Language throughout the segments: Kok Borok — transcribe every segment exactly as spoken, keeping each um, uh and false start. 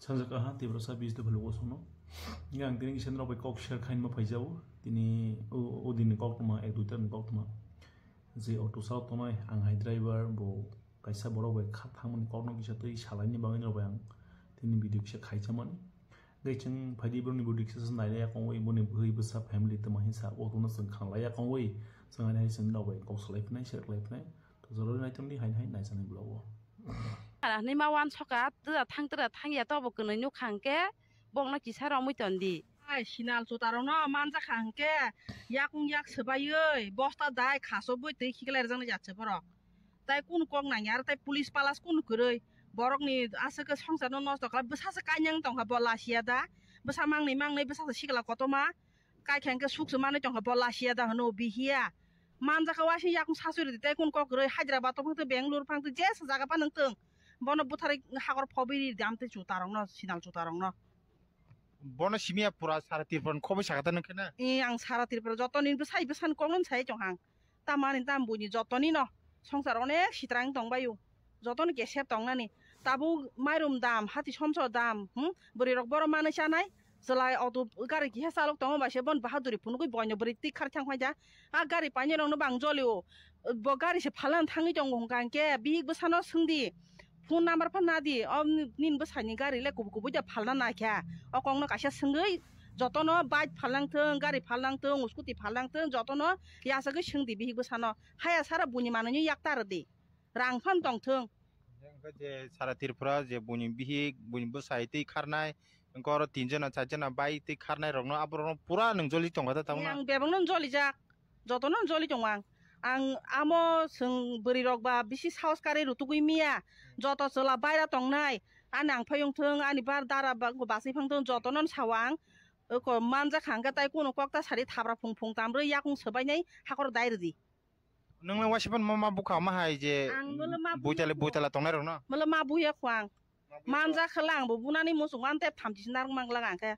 Sanjak aha Tiprasa bis de bhalo sono. Yang tini kisa rok bai kok share khain ma phaijago. Tini o, o din kok tuma, ek dui ta kok tuma. Je auto sa tonai ang hai driver bo kaisa borok bai kha thangmani kokno kisa twi salaini bagwi rok bai ang tini video kisa khaichamani. Gai chwng phaidi borokni video kisa se nailaiya kongwi boni bwrwi bwsa family tuma hinsa auto no chwng khanglaiya kongwi chwng hai hai chwng rok bai kok salai phinai share khlai phinai. To jora nai tongdi hai hai nai chani vlog o. Ara ni ma wan soka tira thang tira thang ya to bo kwnwi nuk khang ke bokno kisa romwi ton di. Ai sinal chuta rok no manja khang ke yakung yak swbaiwi bosta dai khaso bui twi khiklai rwjak nai jat se borok. Tai kunu kok nang ya tai police palas kunu kwrwi borok ni aswk ke songsar no nosto khlai bwsa se kainyang tong kha bo lasiya da bwsa mangni mangni bwsa se sikla kotoma kai khang ke suk se manwi tong kha bo lasiya da hwno bihiya. Manjak ka waising yakung sasuri di, tei kun kok kwrwi Hyderabad tong phang twi Bangalore phang twi jesa jaga phano wng tong. Bono butharwi hakor phobwi ri di, amtwi chuta rokno, sinal chuta rokno. Bono simiya pura sara Tripura ni khobwi sakha ta nung khe na? E, ang sara Tripura jotoni bwsai bwsani kokno sai chong hang. Tamani tam buini jotoni no songsar onek sitrang tong baio. Jotono kesep tongnani. Tabuk mairum dam, hati somso dam, hmm? Bwrwi rok boro manwi chanai. Chwlai auto gari kiha chalok tongo bai se bon bahaduri phunugwi boino bwrwi twi khar thang phaida. A gari painai rokno bang jolio. Bo gari se phalan thangwi tongo hwnkha hwnkhe bihik bwsano swngdi. Phone number phan nadi. O nini bwsani gari le kubui kubui da phalna naikha. O kokno kaisa swngwi jotono bike phalnang thung, gari phalnang thung, scooty phalnang thung, jotono yachagwi swngdi bihik bwsano. Haya sara buini manwino yak ta rwdi. Rang phan tong thung. Hwnkhe je sara Tripura je buini bihik, buini bwsai twi kharnai, hwnkhe oro tin jona, char jona bai twi kharnai rokno, aborokno pura nwng joli tongkha ta tabukno? Ang bebakno jolijak, jotono joli tongo ang. Ang amo chwng bwrwi rok ba bisi sahos karwi rutugwi miya, joto chwla baira tongnai, ani ang phai wng thung, ani bar dara ba basai phang thung, jotono sao ang. Oko manjak hangkhe tai kunu kok ta sari thabra phung phung tamrwi yakung swbainai hakor dai rwdi. Nung le waisa phano ma bukha ma hai je Ang bolo ma buitali buitala tongnai rok no. Molo ma buya kho ang. Manja khala ang bo bunani musung an tep thamchi sinar mang lang ang khe.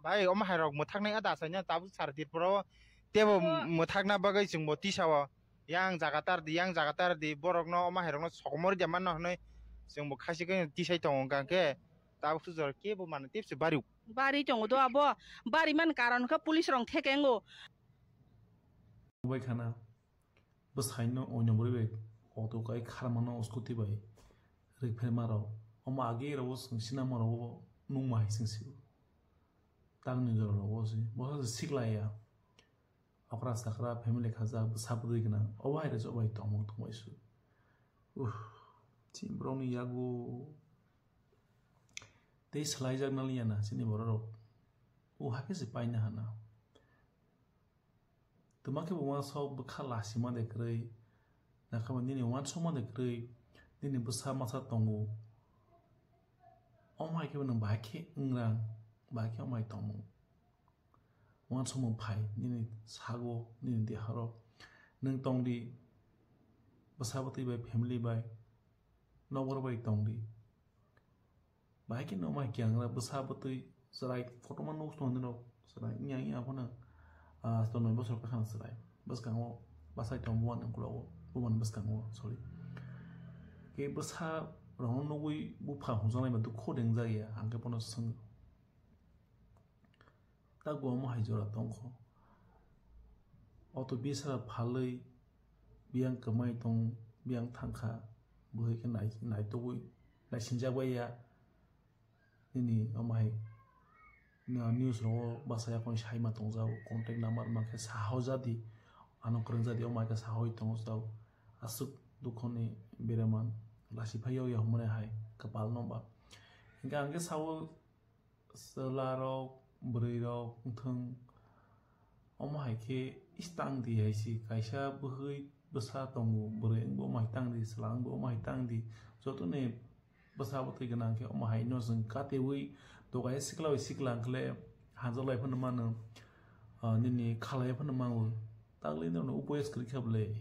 Bai omo hai rok mwthak nai ada sai na tabuk sar Tripura o tebo mwthak na bagwi chwng bo tisa o yang jaga tar di yang jaga tar di borok no omo hai rok no sokomori de man no hwnwi chwng bo khasi khe tisai tongo hwnkha khe tabuk sujor kebo mano tepse bari. Bari tongo do abo bari man karon khe police rong thekengo. Bai khana bwsaino oino bwrwi bai auto kai kharmano scooty bai rikphaima rok omo agi rok bo chwng sinama rok bo nungma hai chwng sio tangni jora rok bo se bo se siklaiya okra sakra family khajak bwsa bwrwi gwnang obo hai rok bai tongmung tongbai su uh chini borokni yago tei swlaijak naliya na chini borok rok o hakhe se paina hana. Twma khe bo uansuk bwkha lasima de kwrwi, nakhama nini uansukma de kwrwi, nini bwsa masa tongo. Omo hai khe bo nwng bahai khe wngrang, bahai khe omo hai tongmung. Uansukmung phai nini sago, nini deharo. Nwng tongdi, bwsa bwtwi bai, family bai, nokbar bai tongdi. Bahai khe no mai kiyangra bwsa bwtwi chwrai kotorma nuk tongo nini rok chwrai wngya wngya phano ah to noi bosor kwkhwrang chwrai bwskango bachai tongo buan uklogo buan bwskango sorry khe bwsa rokno nugwi bupha hwnjaknai ba dukhu ringjakya ang khe bono swngwi. Tak bo omo hai jora tongkho. Auto bisara phalwi biyang kwmai tong biyang thangkha. Bwhwi khe nai-, naitugwi naisingjak baiya. Nini omo hai news rogo bachaya koi saima tongjago. Contact number mankhe sahojadi. Ano kwrwngjadi omo hai khe sahoi tongjago. Aswk dukhoni bereman lasi phaiya ya hwnmani hai kwpal no ba. Hinkhe ang khe sao. Chwla rok, bwrwi rok wngthung, omo hai khe is tang di hai se, kaisa bwhwi bwsa tongo, bwrwi wngbo omo hai tang di, chwla wngbo omo hai tang di, joto ni bwsa bwtwi gwnang khe omo hai no chwng katewi, dogai sikla bai sikla wngkhle, hanjak lai phano mano, ah, nini khalai phano mano, takle norok no upoyas kwrwi kha bwle.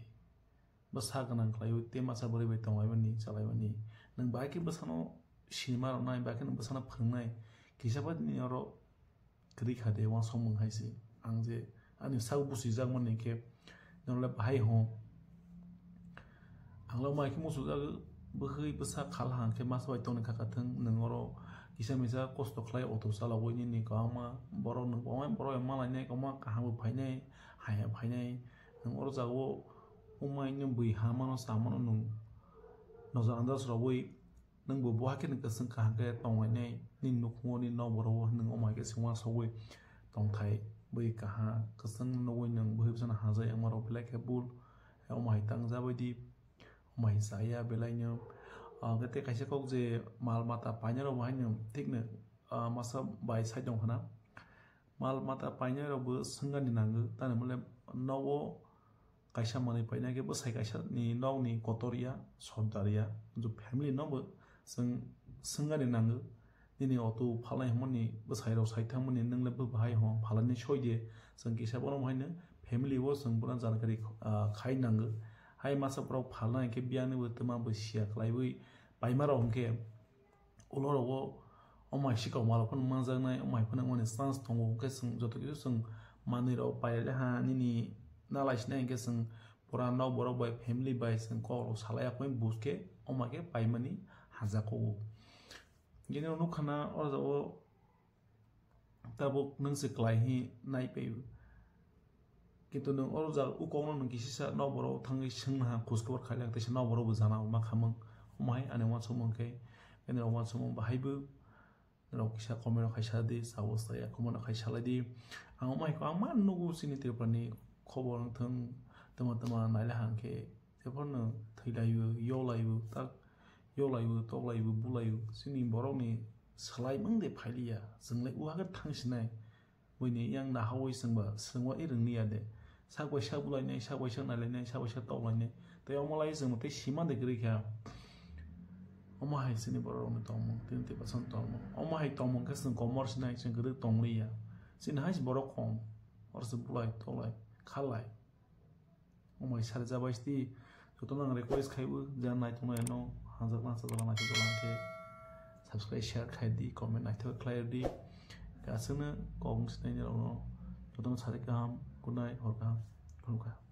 Bwsa gwnang khlaiwi tei masa bwrwi bai tonglaimani, chalaimani. Nwng bahai khe bwsano sinima rwnai, bahai khe nwng bwsano phwrwngnai. Kisa bai nini oro kwrwi kha de, uansukmung hai se. Ang je ani sak busijakmani khe, norok le bahai hwn. Ang le omo hai khe muchujagwi, bwhwi bwsa khal hang khe masa bai tongni kha kha thung, nwng oro Kisa misa kosto khlai auto chalogwi nini kwbangma borok nwng kwbangma borok bai malainai, kwbangma kaham bo phainai, hamya phainai. Nwng oro jagao wngmai nwng bui hamano samano nwng nojor andas rogwi nwng bo bo hakhe nwng kwchwng kaham khe tonglainai, nini nukhungo nini nokborok o nwng omo hai khe se uansugwi tongthai bui kaham kwchwng nugwi nwng bwrwi bwsano hamjak ya wngmarok belai khe bul. Omo hai tang jabai di. Omo hai chaya belai no. Ah, tei kaisa kok je mal mata painai rok bo haino thik no, ah, masa bai sai tong khna. Mal mata painai rok bo swngani nango, tani mole nogo kaisa manwi painai khe bwsai kaisa ni nokni kotor ya, sordar ya, jo family no bo chwng swngani nango. Nini auto phalnai hwnmani bwsai rok sai thangmani nwng le bwbahai hwn phalani soi de, chwng kisa bono bo haino family o chwng bono janakari, ah, khai nango. Hai masa borok phalna hinkhe biyangni bo twma bo siya khlaiwi paima rok hinkhe ulo rogo omo hai sikok malok phano manjaknai, omo hai phano wngmani chance tongo, hinkhe chwng joto kisa chwng manwi rok pailai ha nini nalai sinai hinkhe chwng pura nok borok bai family bai chwng kok rok salai ya khe buj khe omo hai khe paimani hamjak o. Gini rok nukha na o jaga o tabuk nwng se kwlai hi nai paio. Kintu nwng oro jaga ukok no nwng kisisa nok borok thangwi swngna ha khoj khobor khailak teisa nok borok bo jana ma khamung. Omo hai ani uansukmung khe, ani uansukmung bahai bo norok kisa comment rok khai sa di, sabo saya comment rok khai salai di. Ang omo hai khe ang ma nugo chini Tripura ni khobor wng thung, tama tama naila hang khe. Jephorno thwilaio, yolaio, tak yolaio, toklaio, bulaio, chini borokni swlaimung de phailiya, chwnglai uaha khe thangsinai. Buini yang nahaui chwngba swngwai rwngniya de. Sak bai sak bulainai, sak bai sak nailainai, sak bai sak toklainai. Tei omo lai chwng tei sima de kwrwi kha. Omo hai chini borok rokni tongmung, tini tei bwswng tongmung. Omo hai tongmung khe chwng komor sinai, chwng kwrwi tongliya. Chini hai borok kong, oro se bulai, toklai, khalai. Omo hai sari jabai sidi, jotono ang request khaibo, je ang naitongnai no, hamjakma, hamjakma, naitokjakma khe subscribe, share khai di, comment naithok khlai di. Aswkno kok wng sinai ni rokno, jotono sari kaham, kunai hor kaham, khulumkha.